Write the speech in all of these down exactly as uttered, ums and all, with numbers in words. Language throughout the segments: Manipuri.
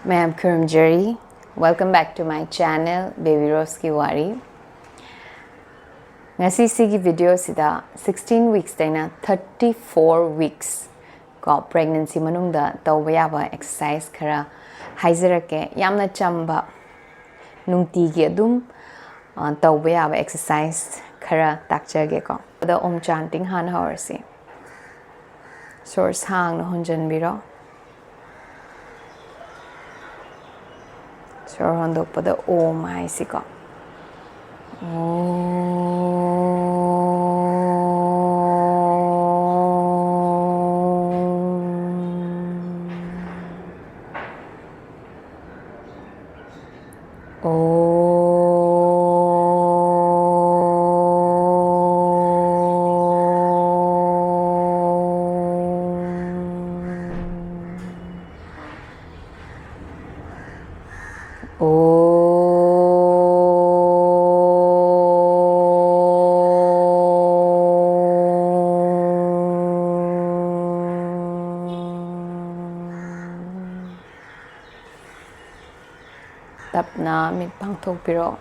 ꯃꯌꯥꯝ ꯈꯨꯔꯨꯝꯖꯔꯤ꯫ Welcome back to my channel, Baby Roseꯀꯤ ꯋꯥꯔꯤ꯫ ꯉꯁꯤ ꯁꯤꯒꯤ videoꯁꯤꯗ sixteen weeksꯇꯩꯅ thirty four weeks ꯀꯣ, pregnancy ꯃꯅꯨꯡꯗ ꯇꯧꯕ ꯌꯥꯕ exercise ꯈꯔ ꯍꯥꯏꯖꯔꯛꯀꯦ꯫ ꯌꯥꯝꯅ ꯆꯝꯕ, ꯅꯨꯡꯇꯤꯒꯤ ꯑꯗꯨꯝ, ꯑ, ꯇꯧꯕ ꯌꯥꯕ exercise ꯈꯔ ꯇꯥꯛꯆꯒꯦꯀꯣ꯫ ꯑꯗ Om chanting ꯍꯥꯟꯅ ꯍꯧꯔꯁꯤ꯫ ꯁꯣꯔ ꯁꯥꯡꯅ ꯍꯣꯟꯖꯟꯕꯤꯔꯣ꯫ ꯁꯣꯔ ꯍꯣꯟꯗꯣꯛꯄꯗ Om ꯍꯥꯏꯁꯤꯀꯣ꯫ Om. ꯇꯞꯅ ꯃꯤꯠ ꯄꯥꯡꯊꯣꯛꯄꯤꯔꯣ꯫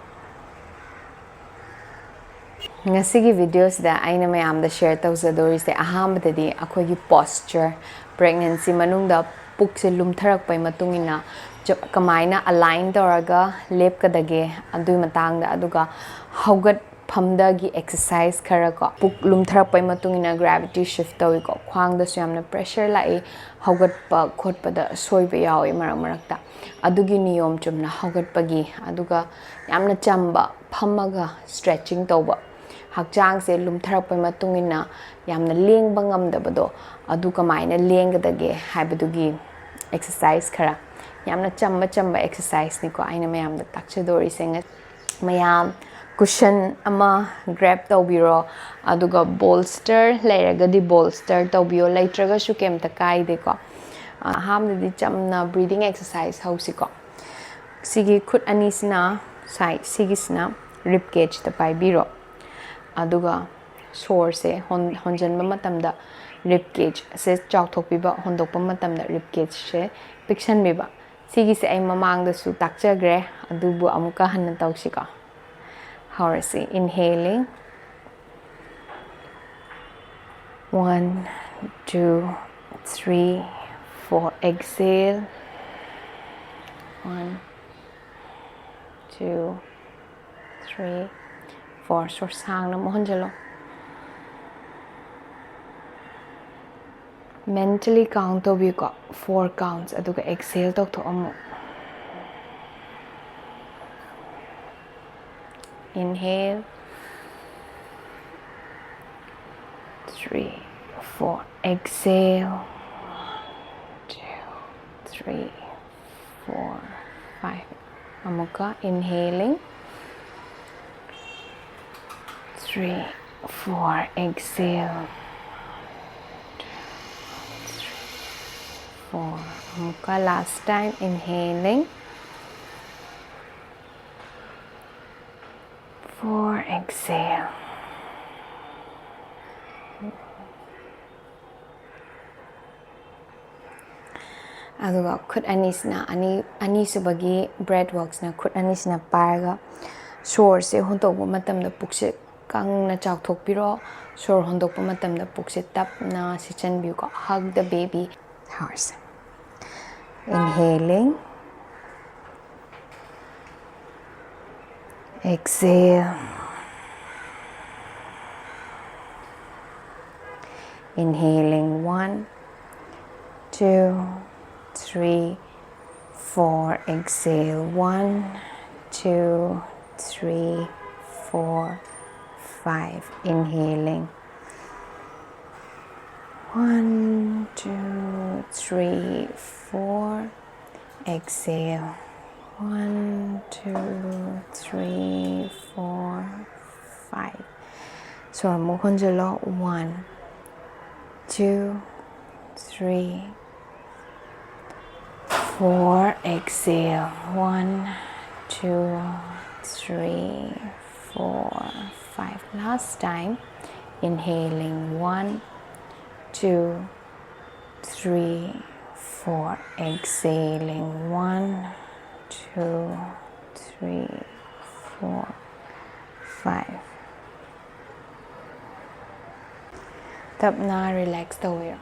ꯉꯁꯤꯒꯤ videoꯁꯤꯗ ꯑꯩꯅ ꯃꯌꯥꯝꯗ share ꯇꯧꯖꯗꯣꯔꯤꯁꯦ, ꯑꯍꯥꯟꯕꯗꯗꯤ ꯑꯩꯈꯣꯏꯒꯤ posture, pregnancy ꯃꯅꯨꯡꯗ ꯄꯨꯛꯁꯦ ꯂꯨꯝꯊꯔꯛꯄꯩ ꯃꯇꯨꯡ ꯏꯟꯅ ꯆ-, ꯀꯃꯥꯏꯅ align ꯇꯧꯔꯒ ꯂꯦꯞꯀꯗꯒꯦ ꯑꯗꯨꯒꯤ ꯃꯇꯥꯡꯗ, ꯑꯗꯨꯒ ꯍꯧꯒꯠꯐꯝꯗꯒꯤ exercise ꯈꯔ ꯀꯣ꯫ ꯄꯨꯛ ꯂꯨꯝꯊꯔꯛꯄꯩ ꯃꯇꯨꯡ ꯏꯟꯅ gravity shift ꯇꯧꯏꯀꯣ, ꯈ꯭ꯋꯥꯡꯗꯁꯨ ꯌꯥꯝꯅ pressure ꯂꯥꯛꯏ, ꯍꯧꯒꯠꯄ ꯈꯣꯠꯄꯗ ꯁꯣꯏꯕ ꯌꯥꯎꯏ ꯃꯔꯛ ꯃꯔꯛꯇ꯫ ꯑꯗꯨꯒꯤ ꯅꯤꯌꯣꯝ ꯆꯨꯝꯅ ꯍꯧꯒꯠꯄꯒꯤ, ꯑꯗꯨꯒ ꯌꯥꯝꯅ ꯆꯝꯕ ꯐꯝꯃꯒ stretching ꯇꯧꯕ, ꯍꯛꯆꯥꯡꯁꯦ ꯂꯨꯝꯊꯔꯛꯄꯩ ꯃꯇꯨꯡ ꯏꯟꯅ ꯌꯥꯝꯅ ꯂꯦꯡꯕ ꯉꯝꯗꯕꯗꯣ, ꯑꯗꯨ ꯀꯃꯥꯏꯅ ꯂꯦꯡꯒꯗꯒꯦ ꯍꯥꯏꯕꯗꯨꯒꯤ exercise ꯈꯔ, ꯌꯥꯝꯅ ꯆꯝꯕ ꯆꯝꯕ exerciseꯅꯤꯀꯣ ꯑꯩꯅ ꯃꯌꯥꯝꯗ ꯇꯥꯛꯆꯗꯣꯔꯤꯁꯦ꯫ ꯉ-, ꯃꯌꯥꯝ cushion ꯑꯃ grab ꯇꯧꯕꯤꯔꯣ, ꯑꯗꯨꯒ bolster ꯂꯩꯔꯒꯗꯤ bolster ꯇꯧꯕꯤꯌꯣ, ꯂꯩꯇ꯭ꯔꯒꯁꯨ ꯀꯩꯝꯇ ꯀꯥꯏꯗꯦꯀꯣ꯫ ꯑꯍꯥꯟꯕꯗꯗꯤ ꯆꯝꯅ breathing exercise ꯍꯧꯁꯤꯀꯣ꯫ ꯁꯤꯒꯤ ꯈꯨꯠ ꯑꯅꯤꯁꯤꯅ side ꯁꯤꯒꯤꯁꯤꯅ rib cageꯇ ꯄꯥꯏꯕꯤꯔꯣ, ꯑꯗꯨꯒ ꯁꯣꯔꯁꯦ ꯍꯣꯟ-, ꯍꯣꯟꯖꯟꯕ ꯃꯇꯝꯗ rib cage ꯑꯁꯦ ꯆꯥꯎꯊꯣꯛꯄꯤꯕ, ꯍꯣꯟꯗꯣꯛꯄ ꯃꯇꯝꯗ rib cageꯁꯦ ꯄꯤꯛꯁꯟꯕꯤꯕ꯫ ꯁꯤꯒꯤꯁꯦ ꯑꯩ ꯃꯃꯥꯡꯗꯁꯨ ꯇꯥꯛꯆꯈ꯭ꯔꯦ, ꯑꯗꯨꯕꯨ ꯑꯃꯨꯛꯀ ꯍꯟꯅ ꯇꯧꯁꯤꯀꯣ꯫ ꯍꯧꯔꯁꯤ꯫ Inhaling, one, two, three, four. Exhale, one, two, three, four. ꯁꯣꯔ ꯁꯥꯡꯅ ꯑꯃꯨꯛ ꯍꯣꯟꯖꯜꯂꯣ꯫ Mentally count ꯇꯧꯕꯤꯌꯨꯀꯣ, four counts, ꯑꯗꯨꯒ exhale ꯇꯧꯊꯣꯛꯑꯝꯃꯨ꯫ Inhale, three, four. Exhale, two, three, four, five. ꯑꯃꯨꯛꯀ inhaling, three, four. Exhale, two, three, four. ꯑꯃꯨꯛꯀ last time. Inhaling, four. Exhale. ꯑꯗꯨꯒ ꯈꯨꯠ ꯑꯅꯤꯁꯤꯅ, ꯑꯅꯤ, ꯑꯅꯤꯁꯨꯕꯒꯤ breath workꯁꯤꯅ ꯈꯨꯠ ꯑꯅꯤꯁꯤꯅ ꯄꯥꯏꯔꯒ ꯁꯣꯔꯁꯦ ꯍꯣꯟꯇꯣꯛꯄ ꯃꯇꯝꯗ ꯄꯨꯛꯁꯦ ꯀꯪꯅ ꯆꯥꯎꯊꯣꯛꯄꯤꯔꯣ꯫ ꯁꯣꯔ ꯍꯣꯟꯗꯣꯛꯄ ꯃꯇꯝꯗ ꯄꯨꯛꯁꯦ ꯇꯞꯅ ꯁꯤꯠꯆꯟꯕꯤꯌꯨꯀꯣ꯫ Hug the baby. ꯍꯧꯔꯁꯦ꯫ Inhaling. Exhale. Inhaling, one, two, three, four. Exhale, one, two, three, four, five. Inhaling, one, two, three, four. Exhale, one, two, three, four, five. ꯁꯣꯔ ꯑꯃꯨꯛ ꯍꯣꯟꯖꯜꯂꯣ꯫ One, two, three, four. Exhale, one, two, three, four, five. Last time. Inhaling, one, two, three, Four, exhaling. One, two, three, four, five. ꯇꯞꯅ relax ꯇꯧꯕꯤꯔꯣ꯫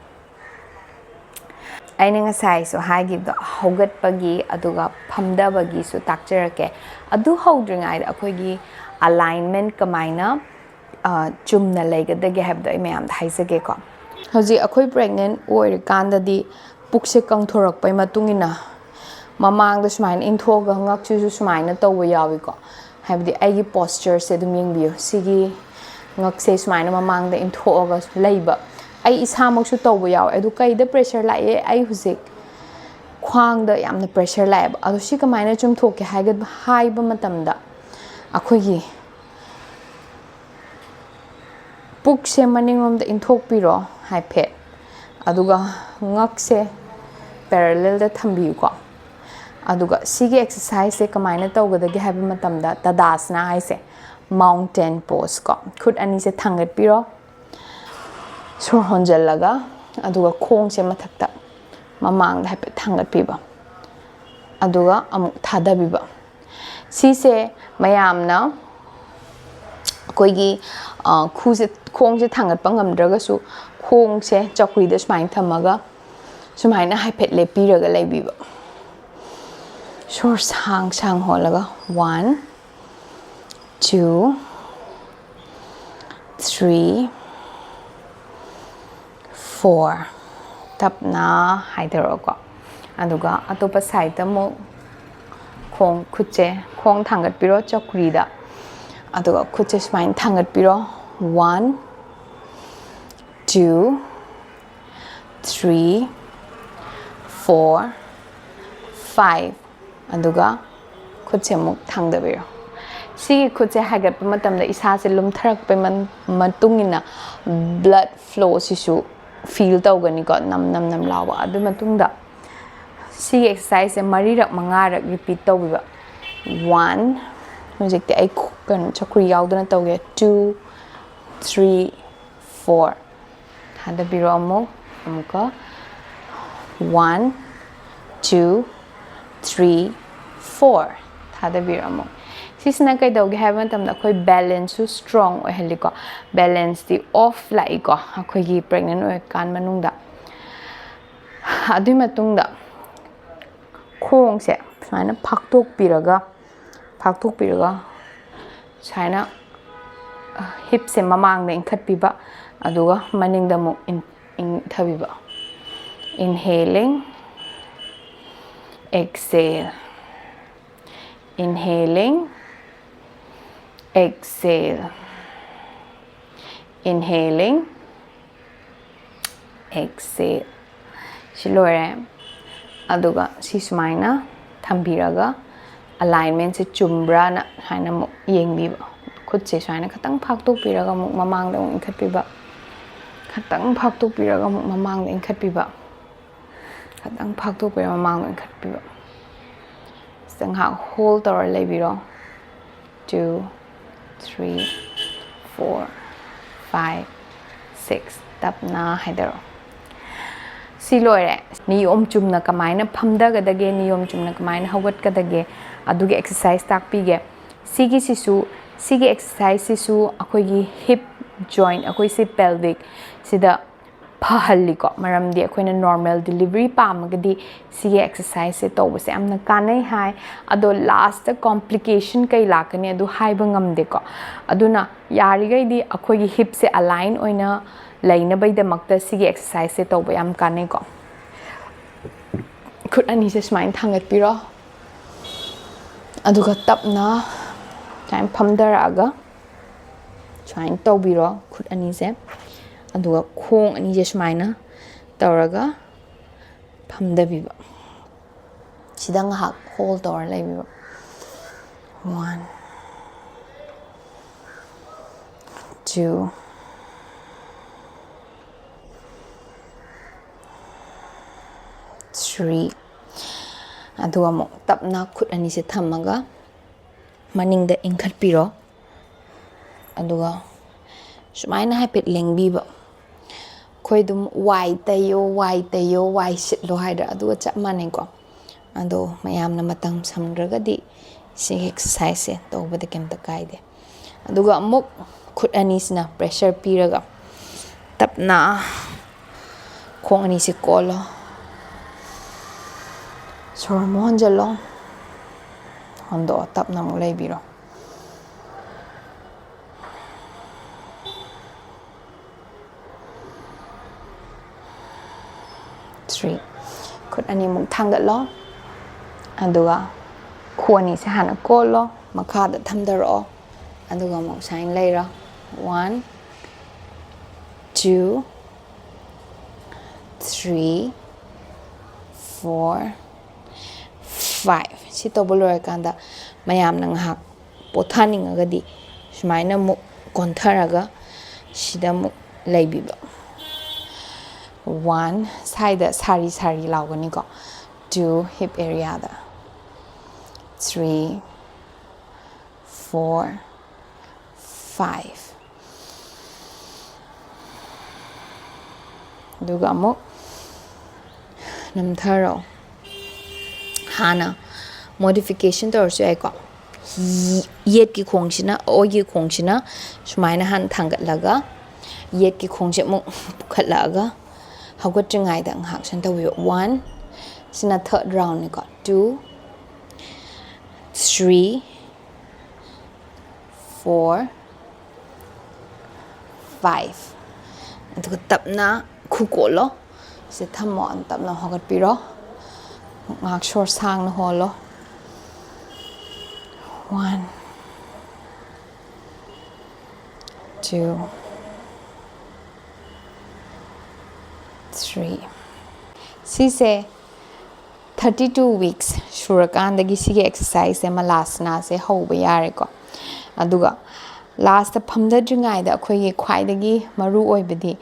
ꯑꯩꯅ ꯉꯁꯥꯏꯁꯨ ꯍꯥꯏꯈꯤꯕꯗꯣ, ꯍꯧꯒꯠꯄꯒꯤ ꯑꯗꯨꯒ ꯐꯝꯊꯕꯒꯤꯁꯨ ꯇꯥꯛꯆꯔꯛꯀꯦ꯫ ꯑꯗꯨ ꯍꯧꯗ꯭ꯔꯤꯉꯩꯗ ꯑꯩꯈꯣꯏꯒꯤ alignment ꯀꯃꯥꯏꯅ, ꯑ, ꯆꯨꯝꯅ ꯂꯩꯒꯗꯒꯦ ꯍꯥꯏꯕꯗꯣ ꯑꯩ ꯃꯌꯥꯝꯗ ꯍꯥꯏꯖꯒꯦꯀꯣ꯫ ꯍꯧꯖꯤꯛ ꯑꯩꯈꯣꯏ pregnant ꯑꯣꯏꯔꯤꯀꯥꯟꯗꯗꯤ ꯄꯨꯛꯁꯦ ꯀꯪꯊꯣꯔꯛꯄꯩ ꯃꯇꯨꯡ ꯏꯟꯅ ꯃꯃꯥꯡꯗ ꯁꯨꯃꯥꯏꯅ ꯏꯟꯊꯣꯛꯑꯒ ꯉꯛꯁꯤꯁꯨ ꯁꯨꯃꯥꯏꯅ ꯇꯧꯕ ꯌꯥꯎꯏꯀꯣ꯫ ꯍꯥꯏꯕꯗꯤ ꯑꯩꯒꯤ postureꯁꯦ ꯑꯗꯨꯝ ꯌꯦꯡꯕꯤꯌꯨ꯫ ꯁꯤꯒꯤ ꯉꯛꯁꯦ ꯁꯨꯃꯥꯏꯅ ꯃꯃꯥꯡꯗ ꯏꯟꯊꯣꯛꯑꯒ ꯂꯩꯕ꯫ ꯑꯩ ꯏꯁꯥꯃꯛꯁꯨ ꯇꯧꯕ ꯌꯥꯎꯋꯦ꯫ ꯑꯗꯨ ꯀꯩꯗ pressure ꯂꯥꯛꯑꯦ? ꯑꯩ ꯍꯧꯖꯤꯛ ꯈ꯭ꯋꯥꯡꯗ ꯌꯥꯝꯅ pressure ꯂꯥꯛꯑꯦꯕ꯫ ꯑꯗꯣ ꯁꯤ ꯀꯃꯥꯏꯅ ꯆꯨꯝꯊꯣꯛꯀꯦ ꯍꯥꯏꯒ-, ꯍꯥꯏꯕ ꯃꯇꯝꯗ, ꯑꯩꯈꯣꯏꯒꯤ ꯄꯨꯛꯁꯦ ꯃꯅꯤꯡꯂꯣꯝꯗ ꯏꯟꯊꯣꯛꯄꯤꯔꯣ ꯍꯥꯏꯐꯦꯠ, ꯑꯗꯨꯒ ꯉꯛꯁꯦ parallelꯗ ꯊꯝꯕꯤꯌꯨꯀꯣ꯫ ꯑꯗꯨꯒ ꯁꯤꯒꯤ exerciseꯁꯦ ꯀꯃꯥꯏꯅ ꯇꯧꯒꯗꯒꯦ ꯍꯥꯏꯕ ꯃꯇꯝꯗ, ꯇꯗꯥꯁꯅꯥ ꯍꯥꯏꯁꯦ mountain pose ꯀꯣ, ꯈꯨꯠ ꯑꯅꯤꯁꯦ ꯊꯥꯡꯒꯠꯄꯤꯔꯣ, ꯁꯣꯔ ꯍꯣꯟꯖꯜꯂꯒ, ꯑꯗꯨꯒ ꯈꯣꯡꯁꯦ ꯃꯊꯛꯇ ꯃꯃꯥꯡꯗ ꯍꯥꯏꯐꯦꯠ ꯊꯥꯡꯒꯠꯄꯤꯕ, ꯑꯗꯨꯒ ꯑꯃꯨꯛ ꯊꯥꯗꯕꯤꯕ꯫ ꯁꯤꯁꯦ ꯃꯌꯥꯝꯅ ꯑꯩꯈꯣꯏꯒꯤ, ꯑ, ꯈꯨꯁꯦ, ꯈꯣꯡꯁꯦ ꯊꯥꯡꯒꯠꯄ ꯉꯝꯗ꯭ꯔꯒꯁꯨ ꯈꯣꯡꯁꯦ ꯆꯧꯀ꯭ꯔꯤꯗ ꯁꯨꯃꯥꯏꯅ ꯊꯝꯃꯒ ꯁꯨꯃꯥꯏꯅ ꯍꯥꯏꯐꯦꯠ ꯂꯦꯞꯄꯤꯔꯒ ꯂꯩꯕꯤꯕ꯫ ꯁꯣꯔ ꯁꯥꯡ ꯁꯥꯡ ꯍꯣꯜꯂꯒ, one, two, three, four꯫ ꯇꯞꯅ ꯍꯥꯏꯊꯔꯛꯑꯣꯀꯣ꯫ ꯑꯗꯨꯒ ꯑꯇꯣꯞꯄ sideꯇ ꯑꯃꯨꯛ ꯈꯣꯡ ꯈꯨꯠꯁꯦ, ꯈꯣꯡ ꯊꯥꯡꯒꯠꯄꯤꯔꯣ ꯆꯧꯀ꯭ꯔꯤꯗ꯫ ꯑꯗꯨꯒ ꯈꯨꯠꯁꯦ ꯁꯨꯃꯥꯏꯅ ꯊꯥꯡꯒꯠꯄꯤꯔꯣ꯫ One, two, three, four, five꯫ ꯑꯗꯨꯒ ꯈꯨꯠꯁꯦ ꯑꯃꯨꯛ ꯊꯥꯡꯗꯕꯤꯔꯣ꯫ ꯁꯤꯒꯤ ꯈꯨꯠꯁꯦ ꯍꯥꯏꯒꯠꯄ ꯃꯇꯝꯗ ꯏꯁꯥꯁꯦ ꯂꯨꯝꯊꯔꯛꯄꯩ ꯃꯟ-, ꯃꯇꯨꯡ ꯏꯟꯅ blood flowꯁꯤꯁꯨ feel ꯇꯧꯒꯅꯤꯀꯣ, ꯅꯝ ꯅꯝ ꯅꯝ ꯂꯥꯎꯕ꯫ ꯑꯗꯨ ꯃꯇꯨꯡꯗ ꯁꯤꯒꯤ exerciseꯁꯦ ꯃꯔꯤꯔꯛ ꯃꯉꯥꯔꯛ repeat ꯇꯧꯕꯤꯕ꯫ One, ꯍꯧꯖꯤꯛꯇꯤ ꯑꯩ ꯈꯨ-, ꯀꯩꯅꯣ, ꯆꯧꯀ꯭ꯔꯤ ꯌꯥꯎꯗꯅ ꯇꯧꯒꯦ꯫ Two, three, four꯫ ꯊꯥꯗꯕꯤꯔꯣ ꯑꯃꯨꯛ, ꯑꯃꯨꯛꯀ꯫ One, two, three, four. ꯊꯥꯗꯕꯤꯔꯝꯃꯣ꯫ ꯁꯤꯁꯤꯅ ꯀꯩꯗꯧꯒꯦ ꯍꯥꯏꯕ ꯃꯇꯝꯗ ꯑꯩꯈꯣꯏ ꯕꯦꯂꯦꯟꯁꯁꯨ ꯁ꯭ꯇꯔꯣꯡ ꯑꯣꯏꯍꯜꯂꯤꯀꯣ꯫ ꯕꯦꯂꯦꯟꯁꯇꯤ ꯑꯣꯐ ꯂꯥꯛꯏꯀꯣ ꯑꯩꯈꯣꯏꯒꯤ ꯄ꯭ꯔꯦꯒꯅꯦꯟ ꯑꯣꯏꯔꯀꯥꯟ ꯃꯅꯨꯡꯗ꯫ ꯑꯗꯨꯒꯤ ꯃꯇꯨꯡꯗ ꯈꯣꯡꯁꯦ ꯁꯨꯃꯥꯏꯅ ꯐꯥꯛꯇꯣꯛꯄꯤꯔꯒ ꯐꯥꯛꯇꯣꯛꯄꯤꯔꯒ ꯁꯨꯃꯥꯏꯅ ꯍꯤꯞꯁꯦ ꯃꯃꯥꯡꯗ ꯏꯟꯈꯠꯄꯤꯕ, ꯑꯗꯨꯒ ꯃꯅꯤꯡꯗ ꯑꯃꯨꯛ ꯏꯟ- ꯏꯟꯊꯕꯤꯕ꯫ Inhaling, exhale, inhaling, exhale, inhaling, exhale. ꯁꯤ ꯂꯣꯏꯔꯦ꯫ ꯑꯗꯨꯒ ꯁꯤ ꯁꯨꯃꯥꯏꯅ ꯊꯝꯕꯤꯔꯒ ꯑꯦꯂꯥꯏꯟꯃꯦꯟꯁꯦ ꯆꯨꯝꯕ꯭ꯔꯥꯅ ꯁꯨꯃꯥꯏꯅ ꯑꯃꯨꯛ ꯌꯦꯡꯕꯤꯕ꯫ ꯈꯨꯠꯁꯦ ꯁꯨꯃꯥꯏꯅ ꯈꯇꯪ ꯐꯥꯛꯇꯣꯛꯄꯤꯔꯒ ꯑꯃꯨꯛ ꯃꯃꯥꯡꯗ ꯑꯃꯨꯛ ꯏꯟꯈꯠꯄꯤꯕ, ꯈꯇꯪ ꯐꯥꯛꯇꯣꯛꯄꯤꯔꯒ ꯑꯃꯨꯛ ꯃꯃꯥꯡꯗ ꯏꯟꯈꯠꯄꯤꯕ, ꯈꯇꯪ ꯐꯥꯛꯇꯣꯛꯄꯤꯔꯒ ꯃꯃꯥꯡꯗ ꯏꯟꯈꯠꯄꯤꯕ꯫ ꯁꯤꯗ ꯉꯥꯏꯍꯥꯛ ꯍꯣꯜ ꯇꯧꯔ ꯂꯩꯕꯤꯔꯣ꯫ Two, three, four, five, six. ꯇꯞꯅ ꯍꯥꯏꯗꯔꯛꯑꯣ꯫ ꯁꯤ ꯂꯣꯏꯔꯦ꯫ ꯅꯤꯌꯣꯝ ꯆꯨꯝꯅ ꯀꯃꯥꯏꯅ ꯐꯝꯊꯒꯗꯒꯦ, ꯅꯤꯌꯣꯝ ꯆꯨꯝꯅ ꯀꯃꯥꯏꯅ ꯍꯧꯒꯠꯀꯗꯒꯦ, ꯑꯗꯨꯒꯤ ꯑꯦꯛꯁꯔꯁꯥꯏꯁ ꯇꯥꯛꯄꯤꯒꯦ꯫ ꯁꯤꯒꯤꯁꯤꯁꯨ, ꯁꯤꯒꯤ ꯑꯦꯛꯁꯔꯁꯥꯏꯁꯁꯤꯁꯨ ꯑꯩꯈꯣꯏꯒꯤ ꯍꯤꯞ ꯖꯣꯏꯟ, ꯑꯩꯈꯣꯏ ꯁꯤ ꯄꯦꯜꯚꯤꯛ ꯁꯤꯗ ꯐꯍꯜꯂꯤꯀꯣ꯫ ꯃꯔꯝꯗꯤ ꯑꯩꯈꯣꯏꯅ ꯅꯣꯔꯃꯦꯜ ꯗꯤꯂꯤꯚꯔꯤ ꯄꯥꯝꯃꯒꯗꯤ ꯁꯤꯒꯤ ꯑꯦꯛꯁꯔꯁꯥꯏꯁꯁꯦ ꯇꯧꯕꯁꯦ ꯌꯥꯝꯅ ꯀꯥꯟꯅꯩ ꯍꯥꯏ꯫ ꯑꯗꯣ ꯂꯥꯁꯇ ꯀꯣꯝꯄ꯭ꯂꯤꯀꯦꯁꯟ ꯀꯩ ꯂꯥꯛꯀꯅꯤ ꯑꯗꯨ ꯍꯥꯏꯕ ꯉꯝꯗꯦꯀꯣ꯫ ꯑꯗꯨꯅ ꯌꯥꯔꯤꯈꯩꯗꯤ ꯑꯩꯈꯣꯏꯒꯤ ꯍꯤꯞꯁꯦ ꯑꯂꯥꯏꯟ ꯑꯣꯏꯅ ꯂꯩꯅꯕꯒꯤꯗꯃꯛꯇ ꯁꯤꯒꯤ ꯑꯦꯛꯁꯔꯁꯥꯏꯁꯁꯦ ꯇꯧꯕ ꯌꯥꯝ ꯀꯥꯟꯅꯩꯀꯣ꯫ ꯈꯨꯠ ꯑꯅꯤꯁꯦ ꯁꯨꯃꯥꯏꯅ ꯊꯥꯡꯒꯠꯄꯤꯔꯣ꯫ ꯑꯗꯨꯒ ꯇꯞꯅ ꯁꯨꯃꯥꯏꯅ ꯐꯝꯊꯔꯛꯑꯒ ꯁꯨꯃꯥꯏꯅ ꯇꯧꯕꯤꯔꯣ ꯈꯨꯠ ꯑꯅꯤꯁꯦ꯫ ꯑꯗꯨꯒ ꯈꯣꯡ ꯑꯅꯤꯁꯦ ꯁꯨꯃꯥꯏꯅ ꯇꯧꯔꯒ ꯐꯝꯊꯕꯤꯕ꯫ ꯁꯤꯗ ꯉꯥꯏꯍꯥꯛ ꯍꯣꯜ ꯇꯧꯔ ꯂꯩꯕꯤꯕ꯫ One, two, three. ꯑꯗꯨꯒ ꯑꯃꯨꯛ ꯇꯞꯅ ꯈꯨꯠ ꯑꯅꯤꯁꯦ ꯊꯝꯃꯒ ꯃꯅꯤꯡꯗ ꯏꯟꯈꯠꯄꯤꯔꯣ꯫ ꯑꯗꯨꯒ ꯁꯨꯃꯥꯏꯅ ꯍꯥꯏꯐꯦꯠ ꯂꯦꯡꯕꯤꯕ꯫ ꯑꯩꯈꯣꯏ ꯑꯗꯨꯝ ꯋꯥꯏ ꯇꯩꯌꯣ, ꯋꯥꯏ ꯇꯩꯌꯣ, ꯋꯥꯏ ꯁꯤꯠꯂꯣ ꯍꯥꯏꯗ꯭ꯔꯥ, ꯑꯗꯨꯒ ꯆꯞ ꯃꯥꯟꯅꯩꯀꯣ꯫ ꯑꯗꯣ ꯃꯌꯥꯝꯅ ꯃꯇꯝ ꯁꯪꯗ꯭ꯔꯒꯗꯤ ꯁꯤꯒꯤ ꯑꯦꯛꯁꯔꯁꯥꯏꯖꯁꯦ ꯇꯧꯕꯗ ꯀꯩꯝꯇ ꯀꯥꯏꯗꯦ꯫ ꯑꯗꯨꯒ ꯑꯃꯨꯛ ꯈꯨꯠ ꯑꯅꯤꯁꯤꯅ ꯄ꯭ꯔꯦꯁꯔ ꯄꯤꯔꯒ ꯇꯞꯅ ꯈꯣꯡ ꯑꯅꯤꯁꯤ ꯀꯣꯜꯂꯣ꯫ ꯁꯣꯔ ꯑꯃꯨꯛ ꯍꯣꯟꯖꯜꯂꯣ꯫ ꯍꯣꯟꯗꯣꯛꯑꯣ꯫ ꯇꯞꯅ ꯑꯃꯨꯛ ꯂꯩꯕꯤꯔꯣ꯫ Three. ꯈꯨꯠ ꯑꯅꯤꯃꯨꯛ ꯊꯥꯡꯒꯠꯂꯣ꯫ ꯑꯗꯨꯒ ꯈꯨ ꯑꯅꯤꯁꯦ ꯍꯥꯟꯅ ꯀꯣꯜꯂꯣ꯫ ꯃꯈꯥꯗ ꯊꯝꯊꯔꯛꯑꯣ꯫ ꯑꯗꯨꯒ ꯑꯃꯨꯛ ꯁꯨꯃꯥꯏꯅ ꯂꯩꯔꯣ꯫ One, two, three, four, five. ꯁꯤ ꯇꯧꯕ ꯂꯣꯏꯔꯀꯥꯟꯗ ꯃꯌꯥꯝꯅ ꯉꯥꯏꯍꯥꯛ ꯄꯣꯊꯥꯅꯤꯡꯉꯒꯗꯤ ꯁꯨꯃꯥꯏꯅ ꯑꯃꯨꯛ ꯀꯣꯟꯊꯔꯒ ꯁꯤꯗ ꯑꯃꯨꯛ ꯂꯩꯕꯤꯕ꯫ One, ꯁꯥꯏꯗ ꯁꯥꯔꯤ ꯁꯥꯔꯤ ꯂꯥꯎꯒꯅꯤꯀꯣ꯫ Two, hip areaꯗ꯫ Three, four, five. ꯑꯗꯨꯒ ꯑꯃꯨꯛ ꯅꯝꯊꯔꯛꯑꯣ꯫ ꯍꯥꯟꯅ modification ꯇꯧꯔꯁꯨ ꯌꯥꯏꯀꯣ꯫ ꯌꯦꯠꯀꯤ ꯈꯣꯡꯁꯤꯅ, ꯑꯣꯏꯒꯤ ꯈꯣꯡꯁꯤꯅ ꯁꯨꯃꯥꯏꯅ ꯍꯥꯟꯅ ꯊꯥꯡꯒꯠꯂꯒ, ꯌꯦꯠꯀꯤ ꯈꯣꯡꯁꯦ ꯑꯃꯨꯛ ꯄꯨꯈꯠꯂꯛꯑꯒ, ꯍꯧꯒꯠꯇ꯭ꯔꯤꯉꯩꯗ ꯉꯥꯏꯍꯥꯛ ꯁꯨꯃꯥꯏꯅ ꯇꯧꯕꯤꯌꯣ꯫ One, ꯁꯤꯅ third roundꯅꯤꯀꯣ꯫ Two, three, four, five. ꯑꯗꯨꯒ ꯇꯞꯅ ꯈꯨ ꯀꯣꯠꯂꯣ꯫ ꯁꯤ ꯊꯝꯃꯣ, ꯇꯞꯅ ꯍꯧꯒꯠꯄꯤꯔꯣ꯫ ꯉꯥꯏꯍꯥꯛ ꯁꯣꯔ ꯁꯥꯡꯅ ꯍꯣꯜꯂꯣ꯫ One, two, three. ꯁꯤꯁꯦ thirty two weeks ꯁꯨꯔꯀꯥꯟꯗꯒꯤ ꯁꯤꯒꯤ exerciseꯁꯦ, ꯃꯂꯥꯁꯅꯥꯁꯦ ꯍꯧꯕ ꯌꯥꯔꯦꯀꯣ꯫ ꯑꯗꯨꯒ lastꯇ ꯐꯝꯊꯗ꯭ꯔꯤꯉꯩꯗ ꯑꯩꯈꯣꯏꯒꯤ ꯈ꯭ꯋꯥꯏꯗꯒꯤ ꯃꯔꯨ ꯑꯣꯏꯕꯗꯤ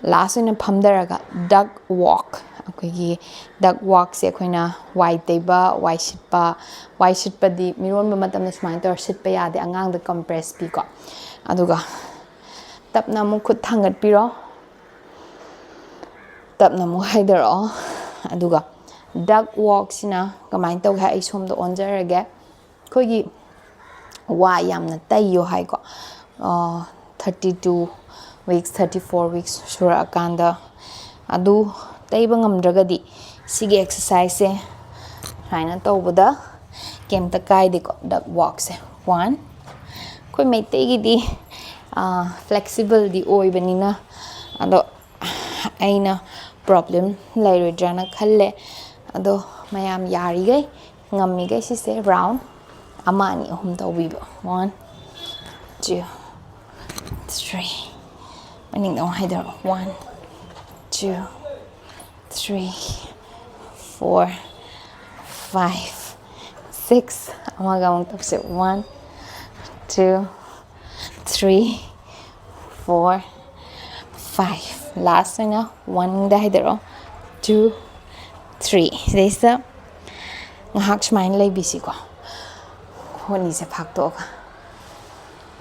last ꯑꯣꯏꯅ ꯐꯝꯊꯔꯒ duck walk, ꯑꯩꯈꯣꯏꯒꯤ duck walkꯁꯦ ꯑꯩꯈꯣꯏꯅ ꯋꯥꯏ ꯇꯩꯕ, ꯋꯥꯏ ꯁꯤꯠꯄ, ꯋꯥꯏ ꯁꯤꯠꯄꯗꯤ ꯃꯤꯔꯣꯟꯕ ꯃꯇꯝꯗ ꯁꯨꯃꯥꯏꯅ ꯇꯧꯔ ꯁꯤꯠꯄ ꯌꯥꯗꯦ, ꯑꯉꯥꯡꯗ compress ꯄꯤꯀꯣ꯫ ꯑꯗꯨꯒ ꯇꯞꯅ ꯑꯃꯨꯛ ꯈꯨꯠ ꯊꯥꯡꯒꯠꯄꯤꯔꯣ꯫ ꯇꯞꯅ ꯑꯃꯨꯛ ꯍꯥꯏꯊꯔꯛꯑꯣ꯫ ꯑꯗꯨꯒ duck walkꯁꯤꯅ ꯀꯃꯥꯏꯅ ꯇꯧꯒꯦ ꯍꯥꯏ, ꯑꯩ ꯁꯣꯝꯗ ꯑꯣꯟꯖꯔꯒꯦ꯫ ꯑꯩꯈꯣꯏꯒꯤ ꯋꯥ ꯌꯥꯝꯅ ꯇꯩꯌꯣ ꯍꯥꯏꯀꯣ, thirty two weeks, thirty four weeks ꯁꯨꯔꯛꯑꯀꯥꯟꯗ꯫ ꯑꯗꯨ ꯇꯩꯕ ꯉꯝꯗ꯭ꯔꯒꯗꯤ ꯁꯤꯒꯤ exerciseꯁꯦ ꯁꯨꯃꯥꯏꯅ ꯇꯧꯕꯗ ꯀꯩꯝꯇ ꯀꯥꯏꯗꯦꯀꯣ꯫ Duck walkꯁꯦ, one꯫ ꯑꯩꯈꯣꯏ ꯃꯩꯇꯩꯒꯤꯗꯤ flexibleꯗꯤ ꯑꯣꯏꯕꯅꯤꯅ, ꯑꯗꯣ ꯑꯩꯅ problem ꯂꯩꯔꯣꯏꯗ꯭ꯔꯅ ꯈꯜꯂꯦ꯫ ꯑꯗꯣ ꯃꯌꯥꯝ ꯌꯥꯔꯤꯈꯩ, ꯉꯝꯃꯤꯈꯩ ꯁꯤꯁꯦ round ꯑꯃ, ꯑꯅꯤ, ꯑꯍꯨꯝ ꯇꯧꯕꯤꯕ꯫ One, two, three꯫ ꯃꯅꯤꯡꯗ ꯑꯃꯨꯛ ꯍꯥꯏꯗꯔꯛꯑꯣ꯫ One, two, three, four, five, six꯫ ꯑꯃꯒ ꯑꯃꯨꯛ ꯇꯧꯁꯦ꯫ One, two, three, four, five꯫ Last ꯑꯣꯏꯅ oneꯗ ꯍꯥꯏꯗꯔꯛꯑꯣ꯫ Two, three꯫ ꯁꯤꯗꯩꯁꯤꯗ ꯉꯥꯏꯍꯥꯛ ꯁꯨꯃꯥꯏꯅ ꯂꯩꯕꯤꯁꯤꯀꯣ, ꯈꯣꯡ ꯑꯅꯤꯁꯦ ꯐꯥꯛꯇꯣꯛꯑꯒ꯫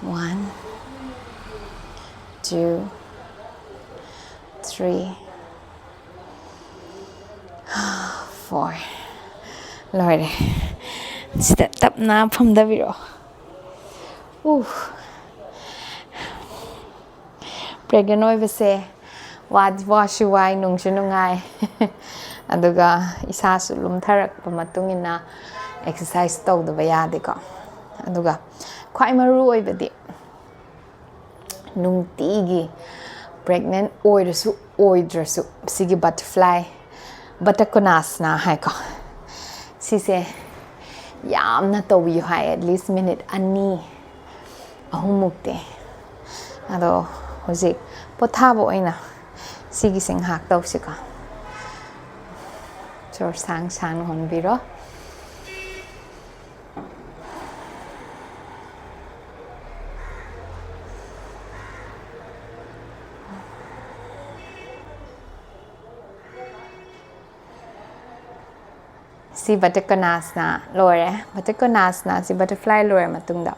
One, two, three, four꯫ ꯂꯣꯏꯔꯦ꯫ ꯁꯤꯗ ꯇꯞꯅ ꯐꯝꯊꯕꯤꯔꯛꯑꯣ꯫ ꯎ꯫ Pregnant ꯑꯣꯏꯕꯁꯦ ꯋꯥꯗꯤ ꯋꯥꯁꯨ ꯋꯥꯏ, ꯅꯨꯡꯁꯨ ꯅꯨꯡꯉꯥꯏ꯫ ꯑꯗꯨꯒ ꯏꯁꯥꯁꯨ ꯂꯨꯝꯊꯔꯛꯄ ꯃꯇꯨꯡ ꯏꯟꯅ exercise ꯇꯧꯗꯕ ꯌꯥꯗꯦꯀꯣ꯫ ꯑꯗꯨꯒ ꯈ꯭ꯋꯥꯏ ꯃꯔꯨ ꯑꯣꯏꯕꯗꯤ ꯅꯨꯡꯇꯤꯒꯤ, pregnant ꯑꯣꯏꯔꯁꯨ ꯑꯣꯏꯗ꯭ꯔꯁꯨ, ꯁꯤꯒꯤ butterfly, Baddha Konasana ꯍꯥꯏꯀꯣ, ꯁꯤꯁꯦ ꯌꯥꯝꯅ ꯇꯧꯕꯤꯌꯨ ꯍꯥꯏ, at least minute ꯑꯅꯤ ꯑꯍꯨꯝꯃꯨꯛꯇꯤ꯫ ꯑꯗꯣ ꯍꯧꯖꯤꯛ ꯄꯣꯊꯥꯕ ꯑꯣꯏꯅ ꯁꯤꯒꯤꯁꯦ ꯉꯥꯏꯍꯥꯛ ꯇꯧꯁꯤꯀꯣ꯫ ꯁꯣꯔ ꯁꯥꯡ ꯁꯥꯡꯅ ꯍꯣꯟꯕꯤꯔꯣ꯫ ꯁꯤ Baddha Konasana ꯂꯣꯏꯔꯦ꯫ Baddha Konasana ꯁꯤ, butterfly ꯂꯣꯏꯔ ꯃꯇꯨꯡꯗ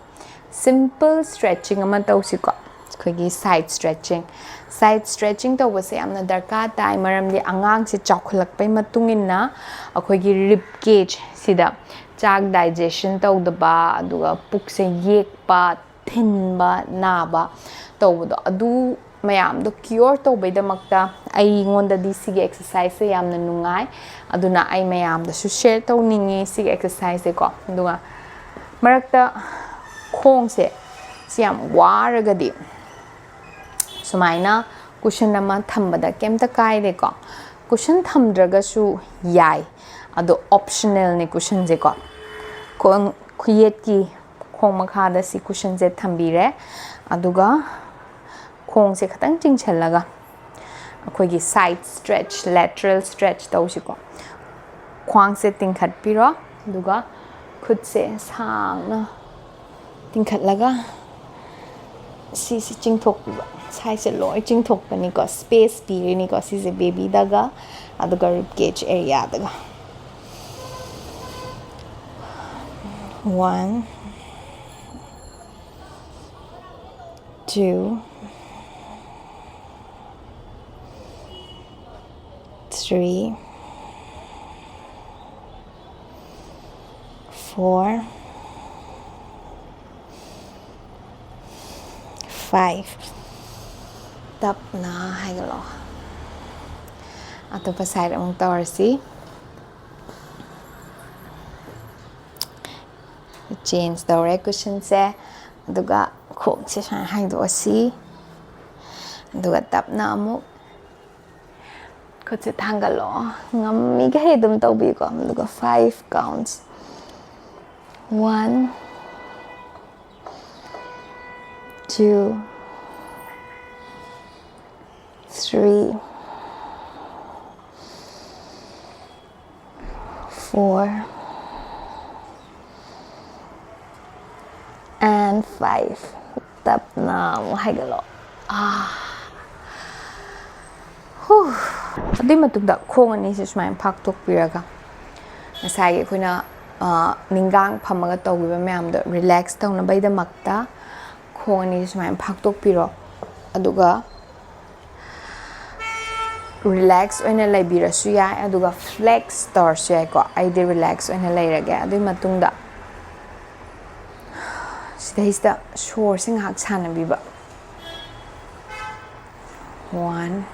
simple stretching ꯑꯃ ꯇꯧꯁꯤꯀꯣ꯫ ꯑꯩꯈꯣꯏꯒꯤ side stretching, side stretching ꯇꯧꯕꯁꯦ ꯌꯥꯝꯅ ꯗꯔꯀꯥꯔ ꯇꯥꯏ, ꯃꯔꯝꯗꯤ ꯑꯉꯥꯡꯁꯦ ꯆꯥꯎꯈꯠꯂꯛꯄꯩ ꯃꯇꯨꯡ ꯏꯟꯅ ꯑꯩꯈꯣꯏꯒꯤ rib cage ꯁꯤꯗ ꯆꯥꯛ digestion ꯇꯧꯗꯕ, ꯑꯗꯨꯒ ꯄꯨꯛꯁꯦ ꯌꯦꯛꯄ, ꯊꯤꯟꯕ, ꯅꯥꯕ ꯇꯧꯕꯗꯣ, ꯑꯗꯨ ꯃꯌꯥꯝꯗꯣ cure ꯇꯧꯕꯩꯗꯃꯛꯇ ꯑꯩꯉꯣꯟꯗꯗꯤ ꯁꯤꯒꯤ exercise ꯁꯦ ꯌꯥꯝꯅ ꯅꯨꯡꯉꯥꯏ꯫ ꯑꯗꯨꯅ ꯑꯩ ꯃꯌꯥꯝꯗꯁꯨ share ꯇꯧꯅꯤꯡꯉꯤ ꯁꯤꯒꯤ exercise ꯁꯦꯀꯣ꯫ ꯑꯗꯨꯒ ꯃꯔꯛꯇ ꯈꯣꯡꯁꯦ ꯁꯤ ꯌꯥꯝ ꯋꯥꯔꯒꯗꯤ ꯁꯨꯃꯥꯏꯅ cushion ꯑꯃ ꯊꯝꯕꯗ ꯀꯩꯝꯇ ꯀꯥꯏꯗꯦꯀꯣ꯫ Cushion ꯊꯝꯗ꯭ꯔꯒꯁꯨ ꯌꯥꯏ, ꯑꯗꯣ optional ꯅꯦ cushion ꯁꯦꯀꯣ꯫ ꯈꯣꯡ ꯈꯨꯌꯦꯠꯀꯤ ꯈꯣꯡ ꯃꯈꯥꯗ ꯁꯤ cushion ꯁꯦ ꯊꯝꯕꯤꯔꯦ, ꯑꯗꯨꯒ ꯈꯣꯡꯁꯦ ꯈꯇꯪ ꯆꯤꯡꯁꯜꯂꯒ ꯑꯩꯈꯣꯏꯒꯤ side stretch, lateral stretch ꯇꯧꯁꯤꯀꯣ꯫ ꯈ꯭ꯋꯥꯡꯁꯦ ꯇꯤꯡꯈꯠꯄꯤꯔꯣ, ꯑꯗꯨꯒ ꯈꯨꯠꯁꯦ ꯁꯥꯡꯅ ꯇꯤꯡꯈꯠꯂꯒ ꯁꯤꯁꯦ ꯆꯤꯡꯊꯣꯛꯄꯤꯕ, ꯁꯥꯏꯁꯦ ꯂꯣꯏ ꯆꯤꯡꯊꯣꯛꯄꯅꯤꯀꯣ, space ꯄꯤꯔꯤꯅꯤꯀꯣ ꯁꯤꯁꯦ baby ꯗꯒ ꯑꯗꯨꯒ rib cage area ꯗꯒ꯫ One, two, three, four, five. ꯇꯞꯅ ꯍꯥꯏꯒꯠꯂꯛꯑꯣ꯫ ꯑꯇꯣꯞꯄ side ꯑꯃꯨꯛ ꯇꯧꯔꯁꯤ꯫ Change ꯇꯧꯔꯦ cushion ꯁꯦ, ꯑꯗꯨꯒ ꯈꯣꯡꯁꯦ ꯁꯨꯃꯥꯏꯅ ꯍꯥꯏꯗꯣꯛꯑꯁꯤ, ꯑꯗꯨꯒ ꯇꯞꯅ ꯑꯃꯨꯛ ꯈꯨꯠꯁꯦ ꯊꯥꯡꯒꯠꯂꯣ, ꯉꯝꯃꯤꯈꯩ ꯑꯗꯨꯝ ꯇꯧꯕꯤꯌꯨꯀꯣ꯫ ꯑꯗꯨꯒ five counts: one, two, three, four, and five. ꯇꯞꯅ ꯑꯃꯨꯛ ꯍꯥꯏꯒꯠꯂꯣ꯫ ꯑꯥ꯫ ꯍꯨ꯫ ꯑꯗꯨꯏ ꯃꯇꯨꯡꯗ ꯈꯣꯡ ꯑꯅꯤꯁꯦ ꯁꯨꯃꯥꯏꯅ ꯐꯥꯛꯇꯣꯛꯄꯤꯔꯒ ꯉꯁꯥꯏꯒꯤ ꯑꯩꯈꯣꯏꯅ, ꯑ, ꯅꯤꯡꯒꯥꯡ ꯐꯝꯃꯒ ꯇꯧꯈꯤꯕ ꯃꯌꯥꯝꯗꯣ relax ꯇꯧꯅꯕꯒꯤꯗꯃꯛꯇ ꯈꯣꯡ ꯑꯅꯤꯁꯦ ꯁꯨꯃꯥꯏꯅ ꯐꯥꯛꯇꯣꯛꯄꯤꯔꯣ꯫ ꯑꯗꯨꯒ ꯔꯤꯂꯦꯛꯁ ꯑꯣꯏꯅ ꯂꯩꯕꯤꯔꯁꯨ ꯌꯥꯏ, ꯑꯗꯨꯒ ꯐ꯭ꯂꯦꯛꯁ ꯇꯧꯔꯁꯨ ꯌꯥꯏꯀꯣ꯫ ꯑꯩꯗꯤ ꯔꯤꯂꯦꯛꯁ ꯑꯣꯏꯅ ꯂꯩꯔꯒꯦ꯫ ꯑꯗꯨꯒꯤ ꯃꯇꯨꯡꯗ ꯁꯤꯗꯩꯁꯤꯗ ꯁꯣꯔꯁꯦ ꯉꯥꯏꯍꯥꯛ ꯁꯥꯟꯅꯕꯤꯕ꯫ One,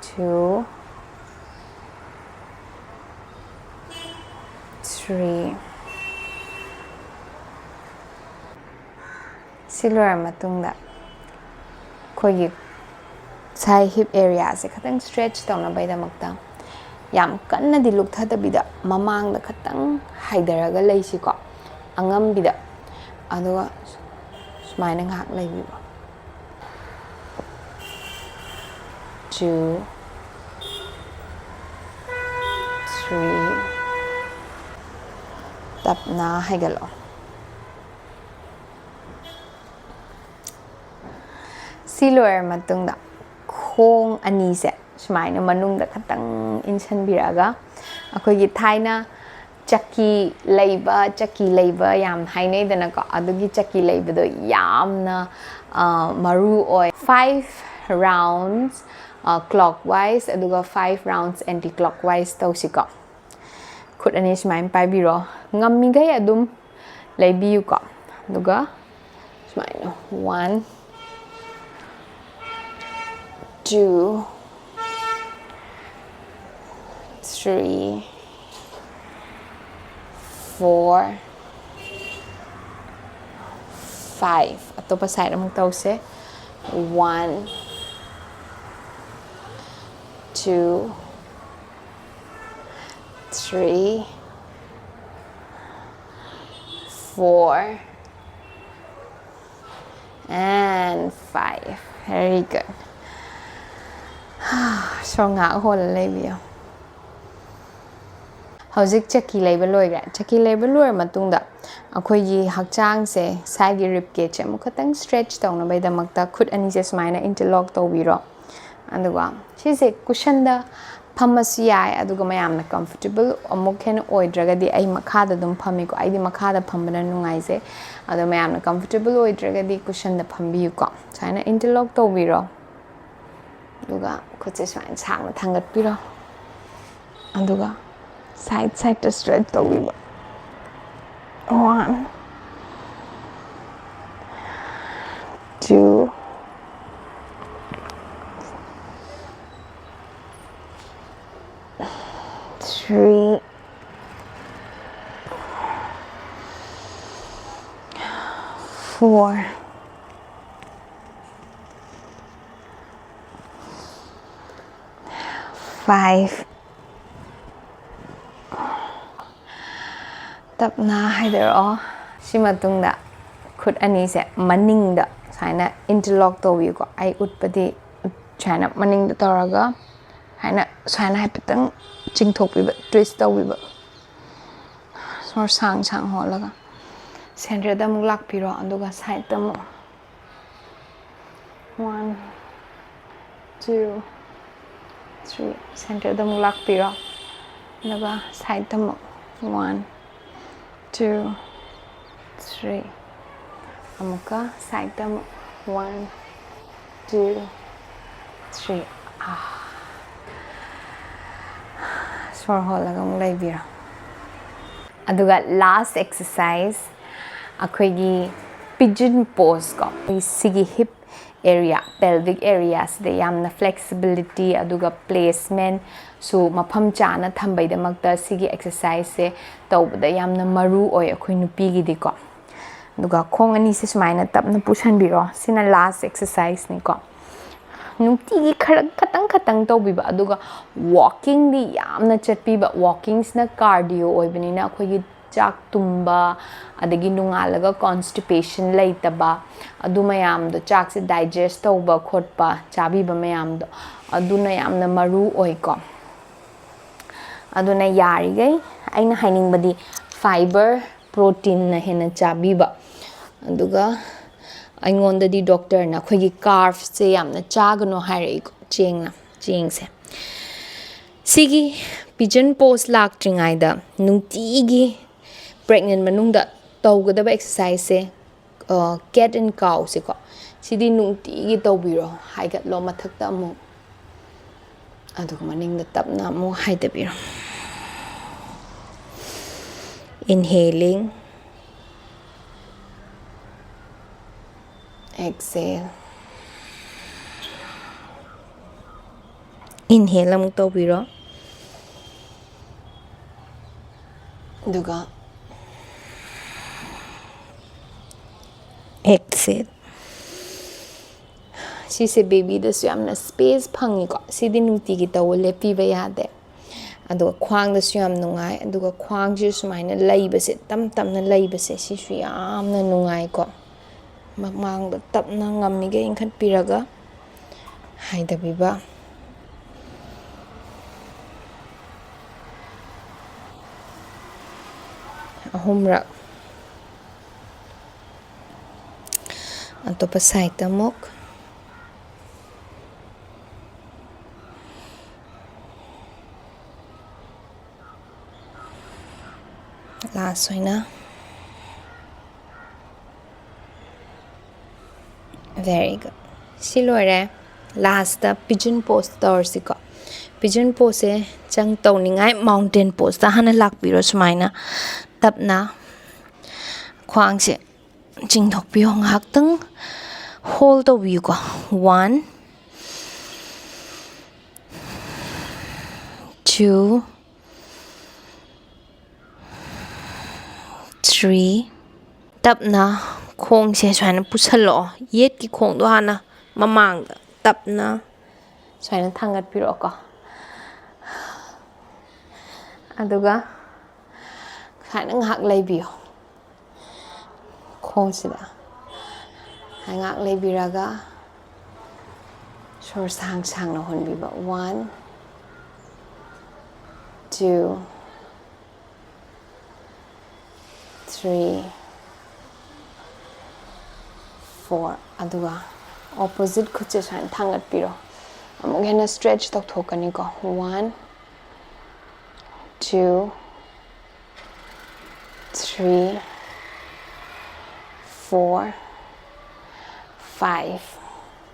two, three. ꯁꯤ ꯂꯣꯏꯔ ꯃꯇꯨꯡꯗ ꯑꯩꯈꯣꯏꯒꯤ ꯁꯥꯏ ꯍꯤꯞ ꯑꯦꯔꯤꯌꯥꯁꯦ ꯈꯤꯇꯪ ꯁ꯭ꯇ꯭ꯔꯦꯆ ꯇꯧꯅꯕꯒꯤꯗꯃꯛꯇ ꯌꯥꯝ ꯀꯟꯅꯗꯤ ꯂꯨꯛꯊꯗꯕꯤꯗ ꯃꯃꯥꯡꯗ ꯈꯤꯇꯪ ꯍꯥꯏꯊꯔꯒ ꯂꯩꯁꯤꯀꯣ, ꯑꯉꯝꯕꯤꯗ꯫ ꯑꯗꯨꯒ ꯁꯨꯃꯥꯏꯅ ꯉꯥꯏꯍꯥꯛ ꯂꯩꯕꯤꯕ꯫ Two, three. ꯇꯞꯅ ꯍꯥꯏꯒꯠꯂꯛꯑꯣ꯫ ꯁꯤ ꯂꯣꯏꯔ ꯃꯇꯨꯡꯗ ꯈꯣꯡ ꯑꯅꯤꯁꯦ ꯁꯨꯃꯥꯏꯅ ꯃꯅꯨꯡꯗ ꯈꯇꯪ ꯏꯟꯁꯤꯟꯕꯤꯔꯛꯑꯒ, ꯑꯩꯈꯣꯏꯒꯤ ꯊꯥꯏꯅ ꯆꯀꯤ ꯂꯩꯕ, ꯆꯀꯤ ꯂꯩꯕ ꯌꯥꯝ ꯍꯥꯏꯅꯩꯗꯅꯀꯣ, ꯑꯗꯨꯒꯤ ꯆꯀꯤ ꯂꯩꯕꯗꯣ ꯌꯥꯝꯅ, ꯑ, ꯃꯔꯨ ꯑꯣꯏ꯫ Five rounds, ꯑ, clockwise, ꯑꯗꯨꯒ five rounds anti clockwise ꯇꯧꯁꯤꯀꯣ꯫ ꯈꯨꯠ ꯑꯅꯤ ꯁꯨꯃꯥꯏꯅ ꯄꯥꯏꯕꯤꯔꯣ꯫ ꯉꯝꯃꯤꯈꯩ ꯑꯗꯨꯝ ꯂꯩꯕꯤꯌꯨꯀꯣ꯫ ꯑꯗꯨꯒ ꯁꯨꯃꯥꯏꯅ, one, two, three, four, five. ꯑꯇꯣꯞꯄ ꯁꯥꯏꯠ ꯑꯃꯨꯛ ꯇꯧꯁꯦ꯫ One, two, three, four, and five. Very good. ꯁꯣꯔ ꯉꯥꯏꯍꯥꯛ ꯍꯣꯜꯂ ꯂꯩꯕꯤꯌꯣ꯫ ꯍꯧꯖꯤꯛ ꯆꯀꯤ ꯂꯩꯕ ꯂꯣꯏꯈ꯭ꯔꯦ꯫ ꯆꯀꯤ ꯂꯩꯕ ꯂꯣꯏꯔ ꯃꯇꯨꯡꯗ ꯑꯩꯈꯣꯏꯒꯤ ꯍꯛꯆꯥꯡꯁꯦ, ꯁꯥꯏꯒꯤ ꯔꯤꯞ ꯀꯦꯖꯁꯦ ꯑꯃꯨꯛ ꯈꯛꯇꯪ ꯁ꯭ꯇ꯭ꯔꯦꯆ ꯇꯧꯅꯕꯒꯤꯗꯃꯛꯇ ꯈꯨꯠ ꯑꯅꯤꯁꯦ ꯁꯨꯃꯥꯏꯅ ꯏꯟꯇꯔꯂꯣꯛ ꯇꯧꯕꯤꯔꯣ꯫ ꯑꯗꯨꯒ ꯁꯤꯁꯦ ꯀꯨꯁꯟꯗ ꯐꯝꯃꯁꯨ ꯌꯥꯏ, ꯑꯗꯨꯒ ꯃꯌꯥꯝꯅ comfortable ꯑꯃꯨꯛ ꯍꯦꯟꯅ ꯑꯣꯏꯗ꯭ꯔꯒꯗꯤ ꯑꯩ ꯃꯈꯥꯗ ꯑꯗꯨꯝ ꯐꯝꯃꯤꯀꯣ꯫ ꯑꯩꯗꯤ ꯃꯈꯥꯗ ꯐꯝꯕꯅ ꯅꯨꯡꯉꯥꯏꯖꯩ꯫ ꯑꯗꯣ ꯃꯌꯥꯝꯅ comfortable ꯑꯣꯏꯗ꯭ꯔꯒꯗꯤ cushionꯗ ꯐꯝꯕꯤꯌꯨꯀꯣ꯫ ꯁꯨꯃꯥꯏꯅ interlock ꯇꯧꯕꯤꯔꯣ꯫ ꯑꯗꯨꯒ ꯈꯨꯠꯁꯦ ꯁꯨꯃꯥꯏꯅ ꯁꯥꯡꯅ ꯊꯥꯡꯒꯠꯄꯤꯔꯣ꯫ ꯑꯗꯨꯒ side sideꯇ straight ꯇꯧꯕꯤꯕ꯫ One, two, three, four, five. ꯇꯞꯅ ꯍꯥꯏꯗꯔꯛꯑꯣ꯫ ꯁꯤ ꯃꯇꯨꯡꯗ ꯈꯨꯠ ꯑꯅꯤꯁꯦ ꯃꯅꯤꯡꯗ ꯁꯨꯃꯥꯏꯅ interlock ꯇꯧꯕꯤꯌꯨꯀꯣ꯫ ꯑꯩ ꯎꯠꯄꯗꯤ ꯁꯨꯃꯥꯏꯅ ꯃꯅꯤꯡꯗ ꯇꯧꯔꯒ ꯍꯥꯏꯅ ꯁꯨꯃꯥꯏꯅ ꯍꯥꯏꯐꯦꯠꯇꯪ ꯆꯤꯡꯊꯣꯛꯄꯤꯕ, twist ꯇꯧꯕꯤꯕ꯫ ꯁꯣꯔ ꯁꯥꯡ ꯁꯥꯡ ꯍꯣꯜꯂꯒ centreꯗ ꯑꯃꯨꯛ ꯂꯥꯛꯄꯤꯔꯣ, ꯑꯗꯨꯒ sideꯇ ꯑꯃꯨꯛ꯫ One, two, three. Centreꯗ ꯑꯃꯨꯛ ꯂꯥꯛꯄꯤꯔꯣ, ꯑꯗꯨꯒ sideꯇ ꯑꯃꯨꯛ꯫ One, two, three. ꯑꯃꯨꯛꯀ sideꯇ ꯑꯃꯨꯛ꯫ One, two, three. ꯑꯥ꯫ ꯁꯣꯔ ꯍꯣꯜꯂꯒ ꯑꯃꯨꯛ ꯂꯩꯕꯤꯔꯣ꯫ ꯑꯗꯨꯒ last exercise, ꯑꯩꯈꯣꯏꯒꯤ pigeon pose ꯀꯣ꯫ ꯁꯤꯒꯤ hip area, pelvic areaꯁꯤꯗ ꯌꯥꯝꯅ flexibility ꯑꯗꯨꯒ placementꯁꯨ ꯃꯐꯝ ꯆꯥꯅ ꯊꯝꯕꯩꯗꯃꯛꯇ ꯁꯤꯒꯤ exerciseꯁꯦ ꯇꯧꯕꯗ ꯌꯥꯝꯅ ꯃꯔꯨ ꯑꯣꯏ ꯑꯩꯈꯣꯏ ꯅꯨꯄꯤꯒꯤꯗꯤꯀꯣ꯫ ꯑꯗꯨꯒ ꯈꯣꯡ ꯑꯅꯤꯁꯦ ꯁꯨꯃꯥꯏꯅ ꯇꯞꯅ ꯄꯨꯁꯟꯕꯤꯔꯣ꯫ ꯁꯤꯅ last exerciseꯅꯤꯀꯣ꯫ ꯅꯨꯡꯇꯤꯒꯤ ꯈꯔ, ꯈꯇꯪ ꯈꯇꯪ ꯇꯧꯕꯤꯕ꯫ ꯑꯗꯨꯒ walkingꯗꯤ ꯌꯥꯝꯅ ꯆꯠꯄꯤꯕ꯫ Walkingꯁꯤꯅ cardio ꯑꯣꯏꯕꯅꯤꯅ ꯑꯩꯈꯣꯏꯒꯤ ꯆꯥꯛ ꯇꯨꯝꯕ, ꯑꯗꯒꯤ ꯅꯣꯡꯉꯥꯜꯂꯒ constipation ꯂꯩꯇꯕ, ꯑꯗꯨ ꯃꯌꯥꯝꯗꯣ, ꯆꯥꯛꯁꯦ digest ꯇꯧꯕ ꯈꯣꯠꯄ, ꯆꯥꯕꯤꯕ ꯃꯌꯥꯝꯗꯣ, ꯑꯗꯨꯅ ꯌꯥꯝꯅ ꯃꯔꯨ ꯑꯣꯏꯀꯣ꯫ ꯑꯗꯨꯅ ꯌꯥꯔꯤꯈꯩ ꯑꯩꯅ ꯍꯥꯏꯅꯤꯡꯕꯗꯤ fibre, proteinꯅ ꯍꯦꯟꯅ ꯆꯥꯕꯤꯕ꯫ ꯑꯗꯨꯒ ꯑꯩꯉꯣꯟꯗꯗꯤ doctorꯅ ꯑꯩꯈꯣꯏꯒꯤ carbsꯁꯦ ꯌꯥꯝꯅ ꯆꯥꯒꯅꯨ ꯍꯥꯏꯔꯛꯏꯀꯣ, ꯆꯦꯡꯅ, ꯆꯦꯡꯁꯦ꯫ ꯁꯤꯒꯤ pigeon pose ꯂꯥꯛꯇ꯭ꯔꯤꯉꯩꯗ ꯅꯨꯡꯇꯤꯒꯤ pregnant ꯃꯅꯨꯡꯗ ꯇꯧꯒꯗꯕ exerciseꯁꯦ, cat and cowꯁꯦꯀꯣ, ꯁꯤꯗꯤ ꯅꯨꯡꯇꯤꯒꯤ ꯇꯧꯕꯤꯔꯣ꯫ ꯍꯥꯏꯒꯠꯂꯣ ꯃꯊꯛꯇ ꯑꯃꯨꯛ, ꯑꯗꯨꯒ ꯃꯅꯤꯡꯗ ꯇꯞꯅ ꯑꯃꯨꯛ ꯍꯥꯏꯗꯕꯤꯔꯣ꯫ Inhaling, exhale, inhale ꯑꯃꯨꯛ ꯇꯧꯕꯤꯔꯣ, ꯑꯗꯨꯒ exhale꯫ ꯁꯤꯁꯦ babyꯗꯁꯨ ꯌꯥꯝꯅ space ꯐꯪꯉꯤꯀꯣ꯫ ꯁꯤꯗꯤ ꯅꯨꯡꯇꯤꯒꯤ ꯇꯧꯕ, ꯂꯦꯞꯄꯤꯕ ꯌꯥꯗꯦ꯫ ꯑꯗꯨꯒ ꯈ꯭ꯋꯥꯡꯗꯁꯨ ꯌꯥꯝ ꯅꯨꯡꯉꯥꯏ꯫ ꯑꯗꯨꯒ ꯈ꯭ꯋꯥꯡꯁꯦ ꯁꯨꯃꯥꯏꯅ ꯂꯩꯕꯁꯦ, ꯇꯞ ꯇꯞꯅ ꯂꯩꯕꯁꯦ, ꯁꯤꯁꯨ ꯌꯥꯝꯅ ꯅꯨꯡꯉꯥꯏꯀꯣ꯫ ꯃꯃꯥꯡꯗ ꯇꯞꯅ ꯉꯝꯃꯤꯈꯩ ꯏꯟꯈꯠꯄꯤꯔꯒ ꯍꯥꯏꯗꯕꯤꯕ꯫ ꯑꯍꯨꯝꯔꯛ꯫ ꯑꯇꯣꯞꯄ sideꯇ ꯑꯃꯨꯛ꯫ Last ꯑꯣꯏꯅ꯫ Very good. ꯁꯤ ꯂꯣꯏꯔꯦ꯫ Lastꯇ pigeon pose ꯇꯧꯔꯁꯤꯀꯣ꯫ Pigeon poseꯁꯦ ꯆꯪ ꯇꯧꯅꯤꯡꯉꯥꯏ mountain poseꯇ ꯍꯥꯟꯅ ꯂꯥꯛꯄꯤꯔꯣ꯫ ꯁꯨꯃꯥꯏꯅ ꯇꯞꯅ ꯈ꯭ꯋꯥꯡꯁꯦ ꯆꯤꯡꯊꯣꯛꯄꯤꯌꯣ꯫ ꯉꯥꯏꯍꯥꯛꯇꯪ hold ꯇꯧꯕꯤꯌꯨꯀꯣ꯫ One, two, three꯫ ꯇꯞꯅ ꯈꯣꯡꯁꯦ ꯁꯨꯃꯥꯏꯅ ꯄꯨꯁꯜꯂꯛꯑꯣ꯫ ꯌꯦꯠꯀꯤ ꯈꯣꯡꯗꯣ ꯍꯥꯟꯅ ꯃꯃꯥꯡꯗ ꯇꯞꯅ ꯁꯨꯃꯥꯏꯅ ꯊꯥꯡꯒꯠꯄꯤꯔꯛꯑꯣꯀꯣ꯫ ꯑꯗꯨꯒ ꯁꯨꯃꯥꯏꯅ ꯉꯥꯏꯍꯥꯛ ꯂꯩꯕꯤꯌꯣ꯫ ꯈꯣꯡꯁꯤꯗ ꯉꯥꯏꯍꯥꯛ ꯂꯩꯕꯤꯔꯒ ꯁꯣꯔ ꯁꯥꯡ ꯁꯥꯡꯅ ꯍꯣꯟꯕꯤꯕ꯫ One, two, three, four꯫ ꯑꯗꯨꯒ opposite ꯈꯨꯠꯁꯦ ꯁꯨꯃꯥꯏꯅ ꯊꯥꯡꯒꯠꯄꯤꯔꯣ꯫ ꯑꯃꯨꯛ ꯍꯦꯟꯅ stretch ꯇꯧꯊꯣꯛꯀꯅꯤꯀꯣ꯫ One, two, three, four, five.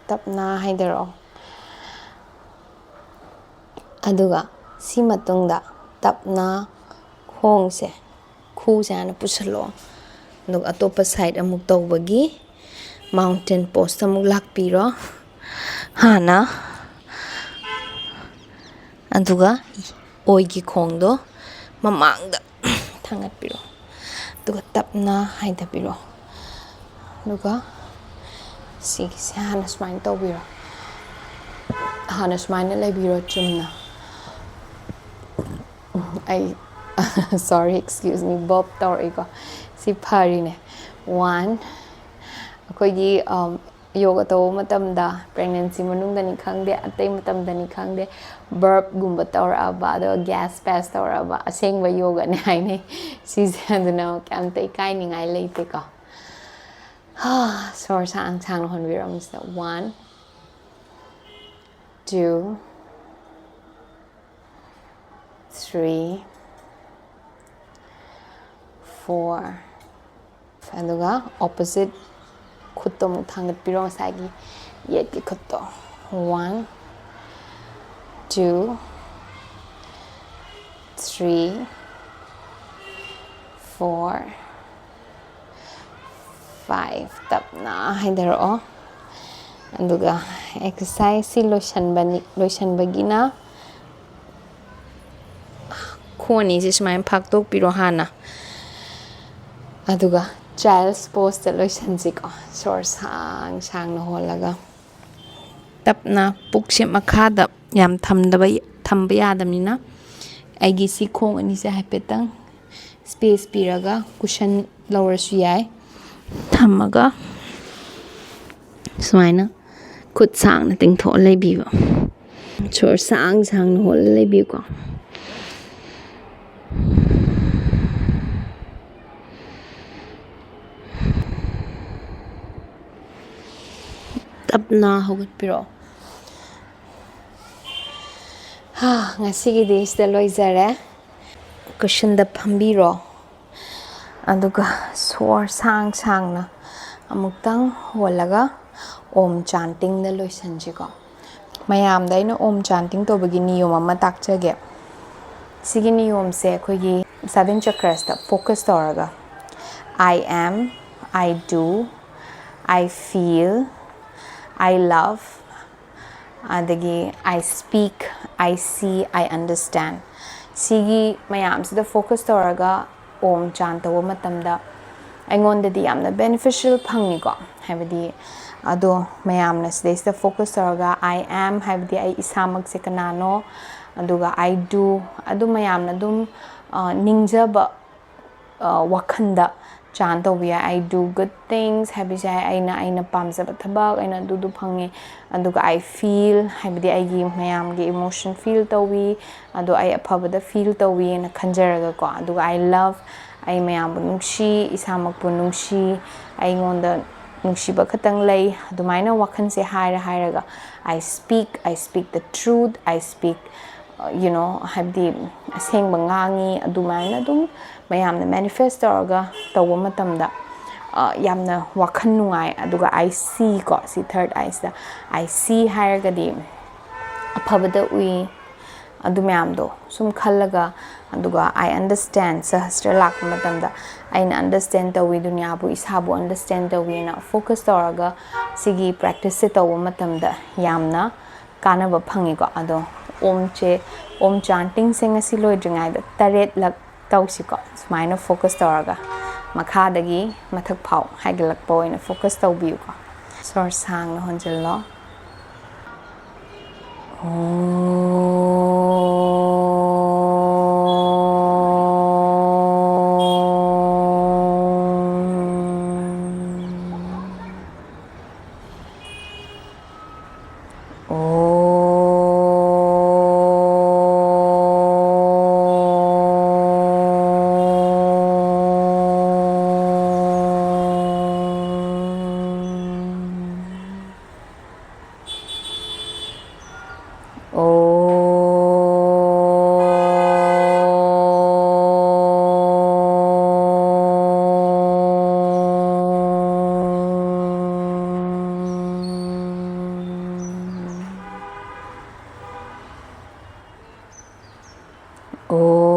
ꯇꯞꯅ ꯍꯥꯏꯊꯔꯛꯑꯣ꯫ ꯑꯗꯨꯒ ꯁꯤ ꯃꯇꯨꯡꯗ ꯇꯞꯅ ꯈꯣꯡꯁꯦ, ꯈꯨꯁꯦ ꯍꯥꯟꯅ ꯄꯨꯁꯜꯂꯣ꯫ ꯑꯗꯨꯒ ꯑꯇꯣꯞꯄ side ꯑꯃꯨꯛ ꯇꯧꯕꯒꯤ mountain poseꯇ ꯑꯃꯨꯛ ꯂꯥꯛꯄꯤꯔꯣ ꯍꯥꯟꯅ꯫ ꯑꯗꯨꯒ ꯑꯣꯏꯒꯤ ꯈꯣꯡꯗꯣ ꯃꯃꯥꯡꯗ ꯊꯥꯡꯒꯠꯄꯤꯔꯣ꯫ ꯑꯗꯨꯒ ꯇꯞꯅ ꯍꯥꯏꯊꯕꯤꯔꯣ꯫ ꯑꯗꯨꯒ ꯁꯤꯒꯤꯁꯦ ꯍꯥꯟꯅ ꯁꯨꯃꯥꯏꯅ ꯇꯧꯕꯤꯔꯣ꯫ ꯍꯥꯟꯅ ꯁꯨꯃꯥꯏꯅ ꯂꯩꯕꯤꯔꯣ ꯆꯨꯝꯅ꯫ ꯑꯩ sorry, excuse me, burp ꯇꯧꯔꯛꯏꯀꯣ꯫ ꯁꯤ ꯐꯔꯤꯅꯦ꯫ One, ꯑꯩꯈꯣꯏꯒꯤ, ꯎꯝ, ꯌꯣꯒ ꯇꯧꯕ ꯃꯇꯝꯗ, pregnancy ꯃꯅꯨꯡꯗꯅꯤ ꯈꯪꯗꯦ, ꯑꯇꯩ ꯃꯇꯝꯗꯅꯤ ꯈꯪꯗꯦ, burpꯒꯨꯝꯕ ꯇꯧꯔꯛꯑꯕ, ꯑꯗꯨꯒ gas pass ꯇꯧꯔꯛꯑꯕ, ꯑꯁꯦꯡꯕ ꯌꯣꯒꯅꯦ ꯍꯥꯏꯅꯩ ꯁꯤꯁꯦ꯫ ꯑꯗꯨꯅ ꯀꯩꯝꯇ ꯏꯀꯥꯏꯅꯤꯡꯉꯥꯏ ꯂꯩꯇꯦꯀꯣ꯫ ꯁꯣꯔ ꯁꯥꯡ ꯁꯥꯡꯅ ꯍꯣꯟꯕꯤꯔꯣ꯫ ꯁꯤꯗ one, two, three, four, ꯑꯗꯨꯒ opposite ꯈꯨꯠꯇꯣ ꯑꯃꯨꯛ ꯊꯥꯡꯒꯠꯄꯤꯔꯣ, ꯉꯁꯥꯏꯒꯤ ꯌꯦꯠꯀꯤ ꯈꯨꯠꯇꯣ꯫ One, two, three, four, five. ꯇꯞꯅ ꯍꯥꯏꯊꯔꯛꯑꯣ꯫ ꯑꯗꯨꯒ exerciseꯁꯤ ꯂꯣꯏꯁꯟꯕꯅꯤ, ꯂꯣꯏꯁꯟꯕꯒꯤꯅ ꯈꯣꯡ ꯑꯅꯤꯁꯦ ꯁꯨꯃꯥꯏꯅ ꯐꯥꯛꯇꯣꯛꯄꯤꯔꯣ ꯍꯥꯟꯅ꯫ ꯑꯗꯨꯒ child's poseꯇ ꯂꯣꯏꯁꯟꯁꯤꯀꯣ꯫ ꯁꯣꯔ ꯁꯥꯡ ꯁꯥꯡꯅ ꯍꯣꯜꯂꯒ꯫ ꯇꯞꯅ ꯄꯨꯛꯁꯦ ꯃꯈꯥꯗ ꯌꯥꯝ ꯊꯝꯗꯕ, ꯊꯝꯕ ꯌꯥꯗꯕꯅꯤꯅ ꯑꯩꯒꯤ ꯁꯤ ꯈꯣꯡ ꯑꯅꯤꯁꯦ ꯍꯥꯏꯐꯦꯠꯇꯪ space ꯄꯤꯔꯒ cushion ꯂꯧꯔꯁꯨ ꯌꯥꯏ꯫ ꯊꯝꯃꯒ ꯁꯨꯃꯥꯏꯅ ꯈꯨꯠ ꯁꯥꯡꯅ ꯇꯤꯡꯊꯣꯛꯑ ꯂꯩꯕꯤꯕ꯫ ꯁꯣꯔ ꯁꯥꯡ ꯁꯥꯡꯅ ꯍꯣꯜꯂ ꯂꯩꯕꯤꯌꯨꯀꯣ꯫ ꯇꯞꯅ ꯍꯧꯒꯠꯄꯤꯔꯛꯑꯣ꯫ ꯍꯥ, ꯉꯁꯤꯒꯤꯗꯤ ꯁꯤꯗ ꯂꯣꯏꯖꯔꯦ꯫ Cushion ꯗ ꯐꯝꯕꯤꯔꯣ꯫ ꯑꯗꯨꯒ ꯁꯣꯔ ꯁꯥꯡ ꯁꯥꯡꯅ ꯑꯃꯨꯛꯇꯪ ꯍꯣꯜꯂꯒ ꯑꯣꯝ ꯆꯥꯟꯇꯤꯡꯗ ꯂꯣꯏꯁꯟꯁꯤꯀꯣ꯫ ꯃꯌꯥꯝꯗ ꯑꯩꯅ ꯑꯣꯝ ꯆꯥꯟꯇꯤꯡ ꯇꯧꯕꯒꯤ ꯅꯤꯌꯣꯝ ꯑꯃ ꯇꯥꯛꯆꯒꯦ꯫ ꯁꯤꯒꯤ ꯅꯤꯌꯣꯝꯁꯦ ꯑꯩꯈꯣꯏꯒꯤ seven chakras ꯇ focus ꯇꯧꯔꯒ, "I am, I do, I feel, I love, ꯑꯗꯒꯤ I speak, I see, I understand." ꯁꯤꯒꯤ ꯃꯌꯥꯝꯁꯤꯗ focus ꯇꯧꯔꯒ ꯑꯣꯝ ꯆꯥꯟ ꯇꯧꯕ ꯃꯇꯝꯗ ꯑꯩꯉꯣꯟꯗꯗꯤ ꯌꯥꯝꯅ beneficial ꯐꯪꯉꯤꯀꯣ꯫ ꯍꯥꯏꯕꯗꯤ ꯑꯗꯣ ꯃꯌꯥꯝꯅ ꯁꯤꯗꯩꯁꯤꯗ focus ꯇꯧꯔꯒ, "I am" ꯍꯥꯏꯕꯗꯤ ꯑꯩ ꯏꯁꯥꯃꯛꯁꯦ ꯀꯅꯥꯅꯣ, ꯑꯗꯨꯒ "I do" ꯑꯗꯨ ꯃꯌꯥꯝꯅ ꯑꯗꯨꯝ, ꯑ, ꯅꯤꯡꯖꯕ, ꯑ, ꯋꯥꯈꯜꯗ ꯆꯥꯟ ꯇꯧꯕ ꯌꯥꯏ꯫ "I do good things" ꯍꯥꯏꯕꯁꯦ ꯑꯩꯅ, ꯑꯩꯅ ꯄꯥꯝꯖꯕ ꯊꯕꯛ, ꯑꯩꯅ ꯑꯗꯨꯗꯨ ꯐꯪꯉꯦ꯫ ꯑꯗꯨꯒ "I feel" ꯍꯥꯏꯕꯗꯤ ꯑꯩꯒꯤ ꯃꯌꯥꯝꯒꯤ emotion feel ꯇꯧꯏ, ꯑꯗꯣ ꯑꯩ ꯑꯐꯕꯗ feel ꯇꯧꯏꯅ ꯈꯟꯖꯔꯒꯀꯣ꯫ ꯑꯗꯨꯒ "I love", ꯑꯩ ꯃꯌꯥꯝꯕꯨ ꯅꯨꯡꯁꯤ, ꯏꯁꯥꯃꯛꯄꯨ ꯅꯨꯡꯁꯤ, ꯑꯩꯉꯣꯟꯗ ꯅꯨꯡꯁꯤꯕ ꯈꯛꯇꯪ ꯂꯩ꯫ ꯑꯗꯨꯃꯥꯏꯅ ꯋꯥꯈꯜꯁꯦ ꯍꯥꯏꯔ ꯍꯥꯏꯔꯒ "I speak, I speak the truth, I speak, uh, you know", ꯍꯥꯏꯕꯗꯤ ꯑꯁꯦꯡꯕ ꯉꯥꯡꯉꯤ, ꯑꯗꯨꯃꯥꯏꯅ ꯑꯗꯨꯝ ꯃꯌꯥꯝꯅ manifest ꯇꯧꯔꯒ ꯇꯧꯕ ꯃꯇꯝꯗ, ꯑ, ꯌꯥꯝꯅ ꯋꯥꯈꯜ ꯅꯨꯡꯉꯥꯏ꯫ ꯑꯗꯨꯒ "I see" ꯀꯣ, ꯁꯤ third eye ꯁꯤꯗ "I see" ꯍꯥꯏꯔꯒꯗꯤ ꯑꯐꯕꯗ ꯎꯏ꯫ ꯑꯗꯨ ꯃꯌꯥꯝꯗꯣ ꯁꯨꯝ ꯈꯜꯂꯒ, ꯑꯗꯨꯒ "I understand", ꯁꯍꯁ꯭ꯔ ꯂꯥꯛꯄ ꯃꯇꯝꯗ "ꯑꯩꯅ understand ꯇꯧꯏ ꯗꯨꯅꯤꯌꯥꯕꯨ, ꯏꯁꯥꯕꯨ understand ꯇꯧꯏꯅ" focus ꯇꯧꯔꯒ ꯁꯤꯒꯤ practice ꯁꯦ ꯇꯧꯕ ꯃꯇꯝꯗ ꯌꯥꯝꯅ ꯀꯥꯟꯅꯕ ꯐꯪꯉꯤꯀꯣ꯫ ꯑꯗꯣ ꯑꯣꯝꯁꯦ, ꯑꯣꯝ ꯆꯥꯟꯇꯤꯡꯁꯦ ꯉꯁꯤ ꯂꯣꯏꯗ꯭ꯔꯤꯉꯩꯗ ꯇꯔꯦꯠꯂꯛ ꯇꯧꯁꯤꯀꯣ꯫ ꯁꯨꯃꯥꯏꯅ focus ꯇꯧꯔꯒ ꯃꯈꯥꯗꯒꯤ ꯃꯊꯛ ꯐꯥꯎ ꯍꯥꯏꯒꯠꯂꯛꯄ ꯑꯣꯏꯅ focus ꯇꯧꯕꯤꯌꯨꯀꯣ꯫ ꯁꯣꯔ ꯁꯥꯡꯅ ꯍꯣꯟꯖꯤꯜꯂꯣ꯫ ꯑꯣ꯫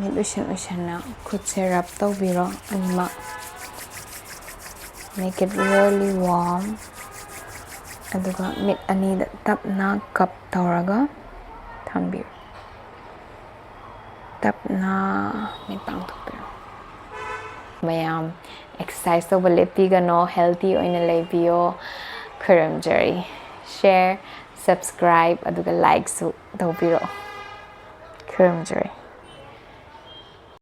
ꯃꯤꯠ ꯎꯏꯁꯟ ꯎꯏꯁꯟꯅ ꯈꯨꯠꯁꯦ rub ꯇꯧꯕꯤꯔꯣ ꯑꯅꯤꯃꯛ꯫ Make it really warm꯫ ꯑꯗꯨꯒ ꯃꯤꯠ ꯑꯅꯤꯗ ꯇꯞꯅ cup ꯇꯧꯔꯒ ꯊꯝꯕꯤꯌꯨ꯫ ꯇꯞꯅ ꯃꯤꯠ ꯄꯥꯡꯊꯣꯛꯄꯤꯔꯣ꯫ ꯃꯌꯥꯝ exercise ꯇꯧꯕ ꯂꯦꯞꯄꯤꯒꯅꯣ, healthy ꯑꯣꯏꯅ ꯂꯩꯕꯤꯌꯣ꯫ ꯈꯨꯔꯨꯝꯖꯔꯤ꯫ Share, subscribe ꯑꯗꯨꯒ likeꯁꯨ ꯇꯧꯕꯤꯔꯛꯑꯣ꯫ ꯈꯨꯔꯨꯝꯖꯔꯤ꯫